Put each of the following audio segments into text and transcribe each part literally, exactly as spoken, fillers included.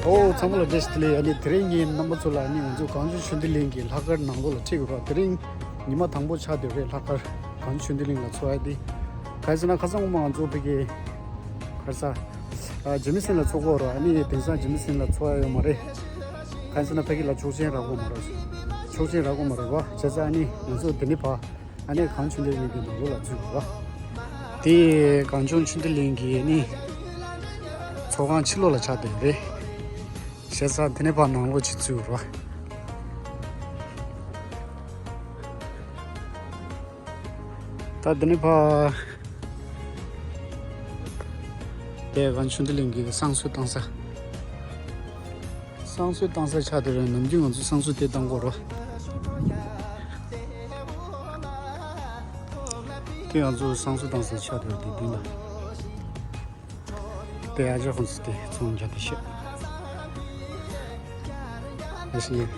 ཨོ་ཚང་མ་ལ་བཀྲ་ཤིས་བདེ་ལེགས། ཨ་ནི་དེ་རིང་ངས་རྣམ་པ་ཚོ་ལ་ཨ་ནི་ང་ཚོ་གངས་ལྗོངས་ཆོས་ལྡན་གླིང་གི་ལྷག་དཀར་ནང་ལོགས་ལ་ཁྲིད་དགོས་ར། དེ་རིང་ཉི་མ་དང་པོ་ཆགས་བསྡད་རེད། ལྷག་དཀར་གངས་ལྗོངས་ཆོས་ལྡན་གླིང་ལ་འཚོགས་ཡ་དེ་ག་རེ་ཟེར་ན་ཁ་སང་ངོ་མ་ང་ཚོ་ཕ་གི་ག་རེ་ཟ་ཨ་འཇིགས་མེད་སེམས་ལ་འཚོགས་ཀྱི་ཡོད་ར། ཨ་ནི་དེང་སང་འཇིགས་མེད་སེམས་ལ་འཚོགས་ཡ་ཡོད་མ་རེད། ག་རེ་ཟེར་ན་ཕ་གི་ལ་ཆོག་མཆན་རག་གི་མ་རེད། ཆོག་མཆན་རག་གི་མ་རེད་བ། བྱས་ཙང་ཨ་ནི་ང་ཚོ་དེ་ནས་ཕར་ཨ་ནི་གངས་ཆོས་ལྡན་གླིང་གི་ནང་ལོགས་ལ་འཛུལ་དགོས་ར། དེ་གངས་ལྗོངས་ཆོས་ལྡན་གླིང་གི་ནི་ཚོགས་ཁང་ཕྱི་ལོགས་ལ་ཆགས་བསྡད་རེད། བྱས་ཙང་དེ་ནས་ཕར་ནང་ལོགས་ཅིག་འཛུལ་དགོས་ར། ད་དེ་ནས་ཕར་དེ་གངས་ཆོས་ལྡན་གླིང་གི་བསང་གསོལ་བཏང་ས། བསང་གསོལ་བཏང་ས་ཆགས་བསྡད་རེད། ནམ་རྒྱུན་ང་ཚོ་བསང་གསོལ་དེ་བཏང་གི་ཡོད་ར། དེ་ང་ཚོ་བསང་གསོལ་བཏང་ས་ཆགས་བསྡད་རེད། དེ་མདུན་ལ། དེ་ཨ་ཅག་ཁོང་ཚོ་དེ་ཚོང་རྒྱག་དེ་བཤད། དེ་བཞིན་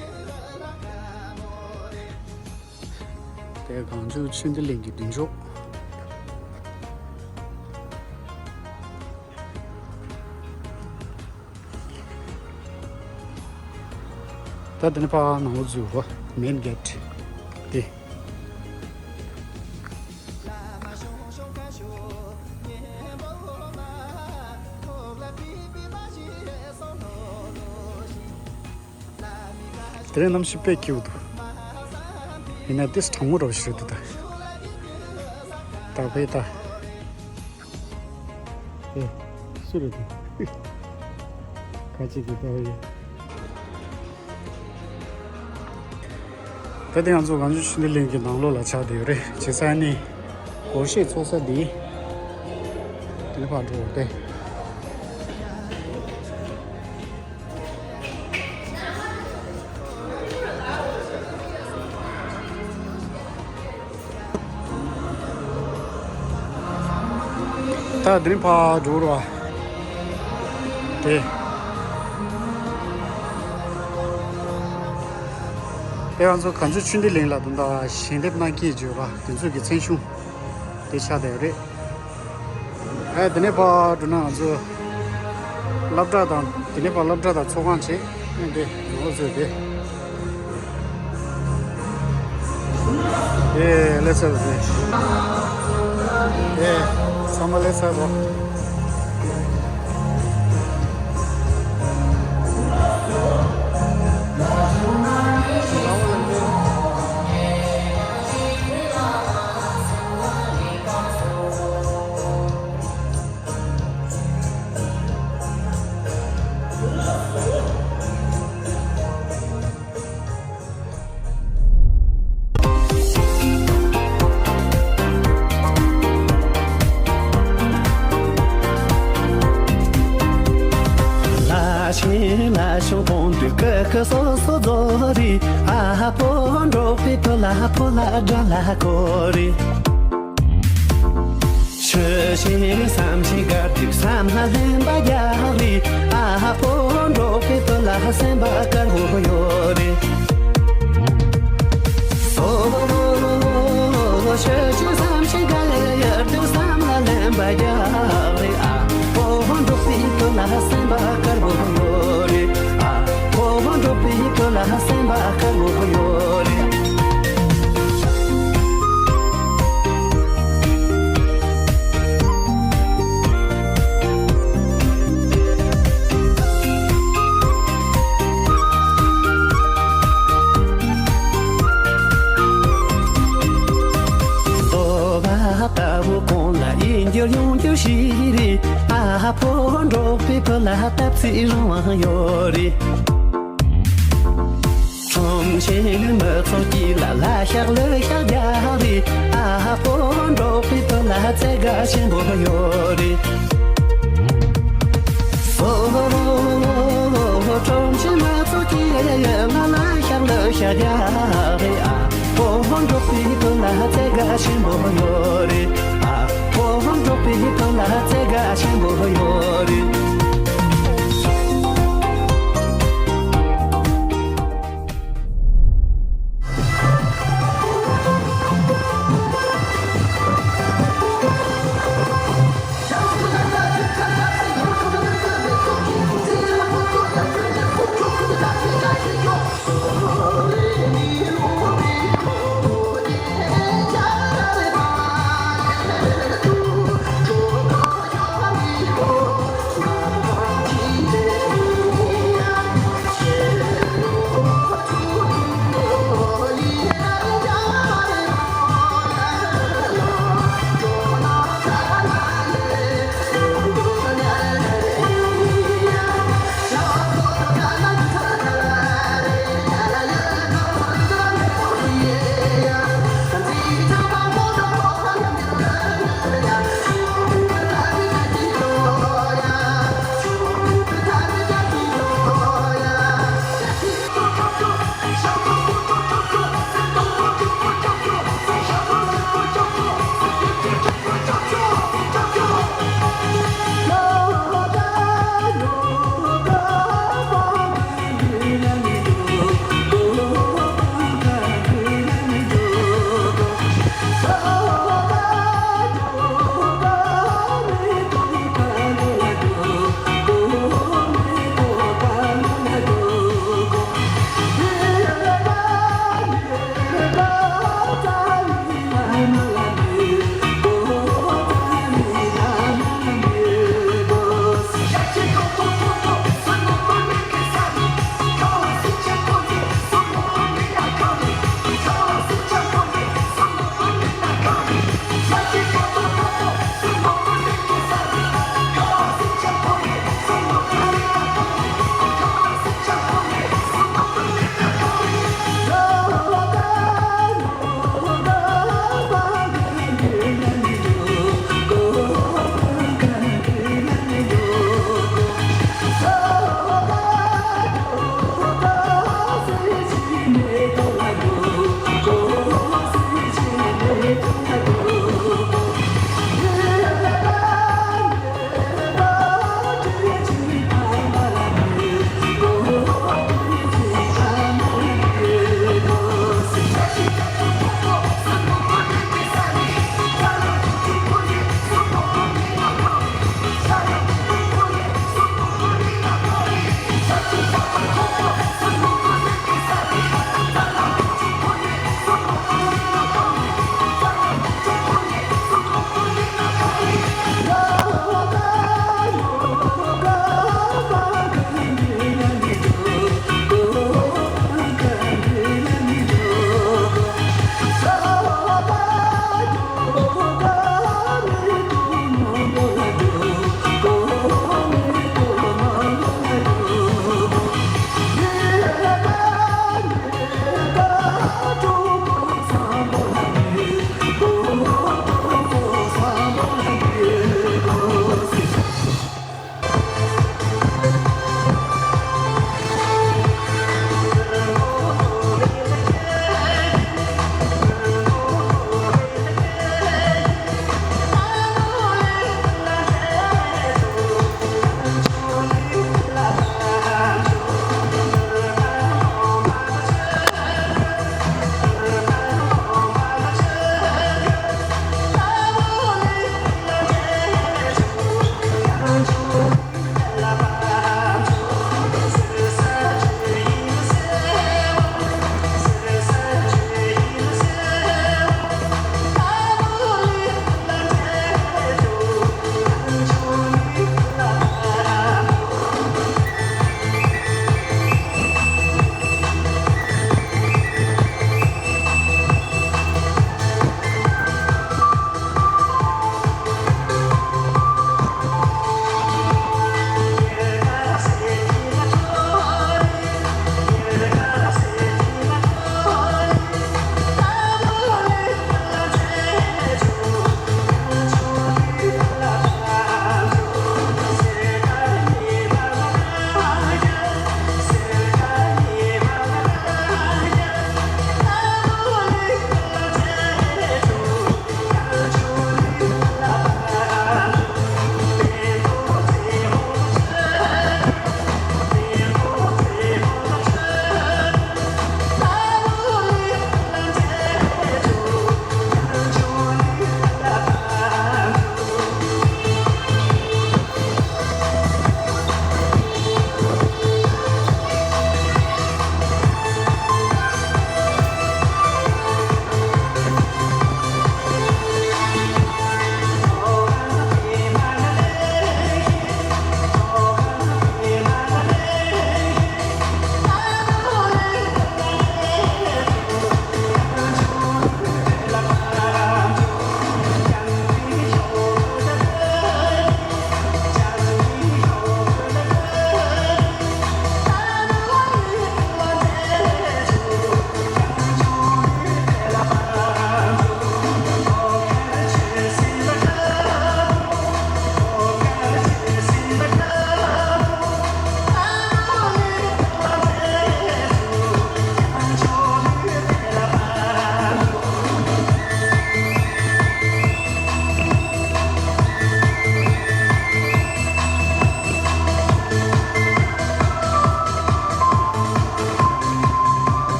དེ་གངས་ལྗོངས་ཆོས་ལྡན་གླིང་གི་མདུན་ཅོག་ད་དེ་ནས་ཕར་ནང་ལོགས་འཛུལ་དགོས། མེན་གེ་ཊི་དེ། དེ་རིང་གནམ་གཤིས་དཔེ་སྐྱིད་པོ་འདུག་ཡིན་ན་ཏིས་གྲང་མོ་འདྲ་བོ་ཞིག་རེད་འདུག་ད་ད་ཕེ་ད། ཨེ། སུ་རེད་འདུག་ཁ་ཅིག་གིས་ལྟ་བ་ཡིན། ད་དེ་ང་ཚོ་གངས་ལྗོངས་ཆོས་ལྡན་གླིང་གི་ནང་ལོགས་ལ་ཆགས་བསྡད་ཡོད་རེད། བྱས་ཙང་ནི་སྒོར་གཞས་ཚོགས་ས་འདི། དེ་ནས་ཕར་འགྲོ་བ་སྟེ། ད་འདིར་ཕར་འགྲོ་རོགས། དེ། དེ་ང་ཚོ་གངས་ལྗོངས་ཆོས་ལྡན་གླིང་ལ་ད་ལྟ་ཞལ་འདེབས་གནང་མཁན་བརྗོད་པ་དེ་ཚོ་གི་མཚན་གཞུང་དེ་ཆགས་བསྡད་ཡོད་རེད། ཨ་དེ་ནས་ཕར་འགྲོ་ན་ང་ཚོ་སློབ་གྲྭ་དང་དེ་ནས་ཕར་སློབ་གྲྭ་དང་ཚོགས་ཁང་བྱས། ཨ་དེ་ནོར་བཟོས་ཏེ། ཨེ་ལེ་ཚར་བ་ཟེ། ཨེ་ཚང་མ་ལེ་ཚར་བ། ལ་ཆེན་ལ་ཆུང་གོང་དུ་ཀི་ཀི་སོ་སོ་རྫོགས་རེད། ཨ་ཕོ་འགྲོགས་པའི་ཕོ་ལ་ཕོ་ལ་དགྲ་ལ་གོ་རེད། ཆོས་བཤད་བསམ་བྱེད་དགའ་སྡུག་བསམ་ལ་ལེན་པ་རྒྱག་རེད། ཨ་ཕོ་འགྲོགས་པའི་ཕོ་ལ་སེམས་པ་དཀར་པོ་ཡོད་རེད། ཨོ་ཧོ་ཧོ་ཧོ་ཧོ། ཆོས་བཤད་བསམ་བྱེད་དགའ་ཡག་ཡག་སྡུག་བསམ་ལ་ལེན་པ་རྒྱག་རེད། ཨ་ཕོ་འགྲོགས་པའི་ཕོ་ལ་སེམས་པ་དཀར་པོ་ཡོད་རེད། ཨ་ཕོ་འགྲོགས་པའི་ཕོ་ལ་སེམས་པ་དཀར་པོ་ཡོད་རེད། ལྟ་བུ་གོང་ལ་ཡིན་རྒྱུ་ཡོང་རྒྱུ་ཞིག་རེད། ཨ་ཕོ་འགྲོགས་པའི་ཕོ་ལ་སྟབས་ཚིག་རང་དབང་ཡོད་རེད། ཁྲོམ་ཆེན་མི་ཚོགས་ཀྱི་ལ་ལ་ཤག་ལོས་ཤག་རྒྱག་རེད། ཨ་ཕོ་འགྲོགས་པའི་ཕོ་ལ་བརྩེ་དགའ་ཆེན་པོ་ཡོད་རེད། ཨོ་ཧོ་ཧོ་ཧོ། ཁྲོམ་ཆེན་མི་ཚོགས་ཀྱི་ལ་ལ་ཤག་ལོས་ཤག་རྒྱག་རེད། ཨ་ཕོ་འགྲོགས་པའི་ཕོ་ལ་བརྩེ་དགའ་ཆེན་པོ་ཡོད་རེད། ཨ་ཕོ་འགྲོགས་པའི་ཕོ་ལ་བརྩེ་དགའ་ཆེན་པོ་ཡོད་རེད།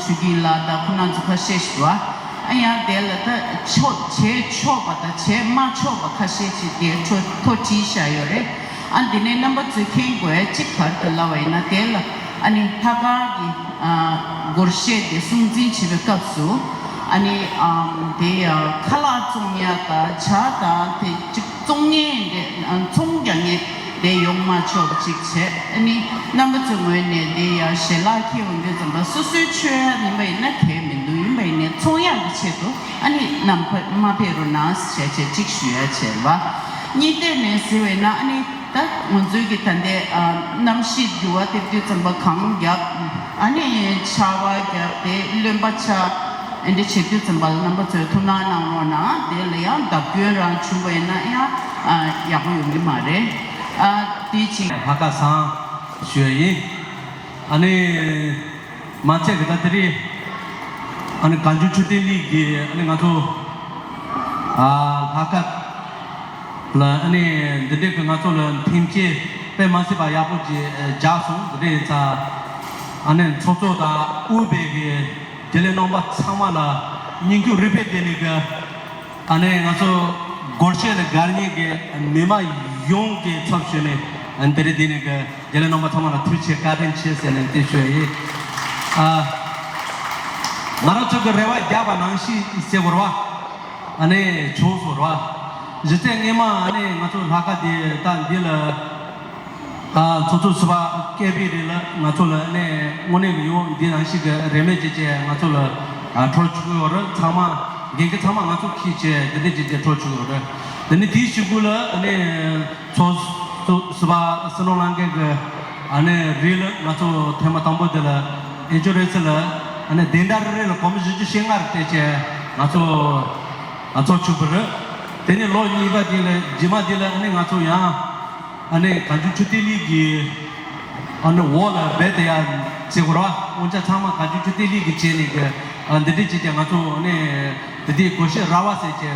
ཞུ་གི་ལ་དང་ཁོ་ན་ཚོ་ཁ་ཤས་ཤིག་བ། ཨ་ཡང་དེ་ལ་ད་ཆོག་བྱས་ཆོག་པ་དང་བྱས་མ་ཆོག་པ་ཁ་ཤས་ཤིག་དེ་འཕྲོ་མཐོ་བྲིས་བཞག་ཡོད་རེད། ཨ་འདི་ནས་རྣམ་པ་ཚོས་མཁྱེན་དགོས་ཡ་གཅིག་ག་རེ་འདུག་ལབ་པ་ཡིན་ན། དེ་ལ་ཨ་ནི་ལྷག་དཀར་གྱི་ཨ་སྒོར་གཞས་དེ་སྲུང་འཛིན་བྱེད་པའི་སྐབས་སུ་ཨ་ནི་ཨམ་དེ་ཡ་ཁ་ལག་བཙོང་ཡ་དང་ཇ་དང་དེ་གཅིག་བཙོང་མཁན་དེ་ཨ་ཚོང་རྒྱག་མཁན་དེ་ཡོང་མ་ཆོག་པ་ཅིག་བྱས། ཨ་ནི་རྣམ་པ་ཚོའི་ངོས་ནས་དེ་ཡ་ཞལ་ལག་འཁྱེར་ཡོང་དུས་ཙམ་པ་སོ་སོའི་མཆོད་ཡ་ཡིན་པ་ཡིན་ན་གལ་མི་འདུག་ཡིན་པ་ཡིན་ནའི་ཚོང་ཡག་གི་ཆེད་དུ་ཨ་ནི་རྣམ་པ་མ་ཕེབས་རོགས་གནང་ཞེས་བྱས་གཅིག་ཞུ་ཡ་བྱས་པ། གཉིས་ཐད་ནས་ཟེར་བས་ན་ཨ་ནི་ད་ང་ཚོའི་གི་ད་ལྟའི་ཨ་གནམ་གཤིས་འགྱུར་བ་ཐེབས་དུས་ཙམ་པ་གངས་རྒྱབ། ཨ་ནི་ཆར་པ་རྒྱབ་སྟེ་རློན་པ་ཆགས། ཨེ་འདྲ་བྱེད་དུས་ཙམ་པ་ལ་རྣམ་པ་ཚོས་ཐུགས་སྣང་གནང་རོགས་གནང་། དེ་ལ་ཡང་བརྡབ་སྐྱོན་རང་བྱུང་བ་ཡིན་ན་ཡང་ཨ་ཡག་པོ་ཡོང་གི་མ་རེད། ཨ་དེ་ཅིག་ལྷག་དཀར་བཟང་ཞུ་ཡ་ཡིན། ཨ་ནི་མ་ཚད་གི་ད་དེ་རིང་ཨ་ནི་གངས་ལྗོངས་ཆོས་ལྡན་གླིང་གི་ཨ་ནི་ང་ཚོ་ཨ་ལྷག་དཀར་ལ་ཨ་ནི་འདི་འདྲའི་གི་ང་ཚོ་ལ་མཐུན་རྐྱེན་དཔེ་མ་སྲིད་པ་ཡག་པོ་ཅིག་ཨ་བཞག་སོང་། འདི་འདྲའི་ཚ་ཨ་ནི་ཚོགས་གཙོ་དང་དབུས་པའི་གི་དགེ་ལས་རྣམ་པ་ཚང་མ་ལ་སྙིང་ཁུང་རུས་པའི་གཏིང་ནས་གི་ཨ་ནི་ང་ཚོ་སྒོར་གཞས་ལ་དགའ་མཁན་གི་མི་མང་ཡོངས་ཀྱི་ཚབ་ཞུས་ནས་ཨ་ནི་དེ་རིང་འདི་ནས་གི་དགེ་ལས་རྣམ་པ་ཚང་མ་ལ་ཐུགས་རྗེ་ཆེ་བཀའ་དྲིན་ཆེ་ཟེར་ནས་དེ་ཞུ་ཡ་ཡིན། ཨ་ང་རང་ཚོ་གི་རེ་བ་བརྒྱབ་པ་ནང་བཞིན་ཟེར་དགོས་རེད་བ། ཨ་ནི་བྱུང་སོང་རེད་བ། གཞི་རྩའི་སྔོན་མ་ཨ་ནི་ང་ཚོ་ལྷག་དཀར་དེ་ད་འདི་ལ་ཨ་ཚོགས་གཙོ་ཟུར་པ་སྐལ་བྷེ་རེད་ལ། ང་ཚོ་ལ་ཨ་ནི་དངོས་གནས་ཀྱི་ཡོང་འདི་ནང་བཞིན་གྱི་རེ་སྨོན་བྱེད་ཅེས་ང་ཚོ་ལ་ཨ་འཕྲོ་བཅུག་གི་ཡོད་རེད། ཚང་མ་འགན་འཁྱེར་ཚང་མ་ང་ཚོ་འཁྱེར་བྱས་འདི་འདྲ་བྱེད་ཅེས་འཕྲོ་བཅུག་གི་ཡོད་རེད། དེ་ནི་དེའི་གཞུག་གུ་ལ་ཨ་ནི་ཚོགས་གཙོ་ཟུར་པ་བསོད་ནམས་ལྷ་མཁན་གྱི་ཨ་ནི་རེད་ལ། ང་ཚོ་ཐེངས་མ་དང་པོ་དེ་ལ་ཨེ་ཅོ་རེ་སི་ལ་ཨ་ནི་བདེན་མཐའ་རེ་རེ་ལ་སྒོར་མོ་བཞི་བཅུ་ཞེ་ལྔ་རེ་སྤྲད་བྱས་ང་ཚོ་ཨ་ཚོགས་ཆུག་པ་རེད། དེ་ནས་ལོ་གཉིས་པ་དེ་ལ་རྗེས་མ་དེ་ལ་ཨ་ནི་ང་ཚོ་ཡང་ཨ་ནི་གངས་ལྗོངས་ཆོས་ལྡན་གླིང་གི་ཨ་ནི་འོག་ལ་རྦད་དེ་ཡང་བྱེད་དགོས་ར། དབང་ཆ་ཚང་མ་གངས་ལྗོངས་ཆོས་ལྡན་གླིང་གི་བྱས་ནས་གི་ཨ་འདི་འདྲས་བྱས་ཏེ་ང་ཚོ་ཨ་ནི་དེ་དུས་སྒོར་གཞས་ར་བ་ཟེར་བྱས་གི་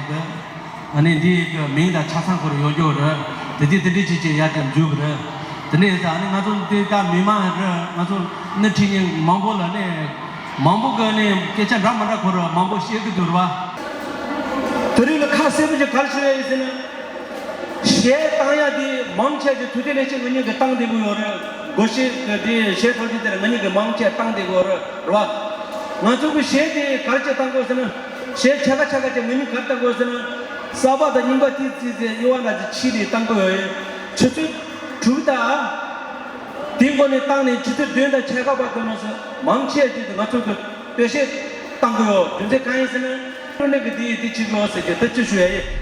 ཨ་ནི་འདི་གི་མིང་དང་ཆ་ཚང་ཁོ་ར་ཡོད་རྒྱུ་རེད། དེ་དུས་དེ་འདྲས་བྱས་བྱས་ཡར་དེ་འཛུལ་བ་རེད། དེ་ནས་ཨ་ནི་ང་ཚོ་འདི་ད་མི་མང་རེད། ང་ཚོ་སྣེ་ཁྲིད་མཁན་མང་པོ་ལ་ནི་མང་པོ་གི་ནི་སྐད་ཆ་འདྲ་མི་འདྲ་ཁོ་ར་མང་པོ་བཤད་གི་འདུག་ར་བ། དེ་རིང་ལ་ཁ་གསལ་པོ་ཅིག་ག་རེ་ཞུ་ཡ་ཡིན་ཟེར་ན། གཞས་བཏང་ཡ་དེ་མང་ཆེ་ཅིག་ཐུབ་བསྟན་ལེགས་བཤད་ང་གཉིས་ཀྱིས་བཏང་བསྡད་ཀྱི་ཡོད་རེད། སྒོར་གཞས་དེ་གཞས་ཐོག་ཆེན་དེར་ང་གཉིས་ཀྱིས་མང་ཆེ་བཏང་བསྡད་ཀྱི་ཡོད་རེད་རེད་བ། ང་ཚོ་གི་གཞས་དེ་ག་རེ་ཅིག་བཏང་དགོས་ཟེར་ན། གཞས་ཆ་ག་ཆ་ག་ཅིག་ང་གཉིས་ག་རེ་བཏང་དགོས་ཟེར་ན། གསར་པ་དང་རྙིང་པ་ཏིག་ཙི་ཙི་དབྱེ་བ་འདྲ་ཅིག་ཕྱེ་ནས་བཏང་དགོས་ཡོད། ཆུ་ཚོད་དྲུག་དང་། དེ་འགོ་ནས་བཏང་ནས་ཆུ་ཚོད་བདུན་དང་ཕྱེད་ཀ་བར་དུ་ནང་སོ་མང་ཆེ་ཅིག་ང་ཚོ་གི་སྟོད་གཞས་བཏང་གི་ཡོད། རྒྱུ་མཚན་གང་ཡིན་ཟེར་ན། ཀྲུང་ནས་གི་དེ་ཡིན་དེ་བྱེད་དགོས་ཟེར་གྱི་ད་ཅི་ཞུ་ཡ་ཡིན།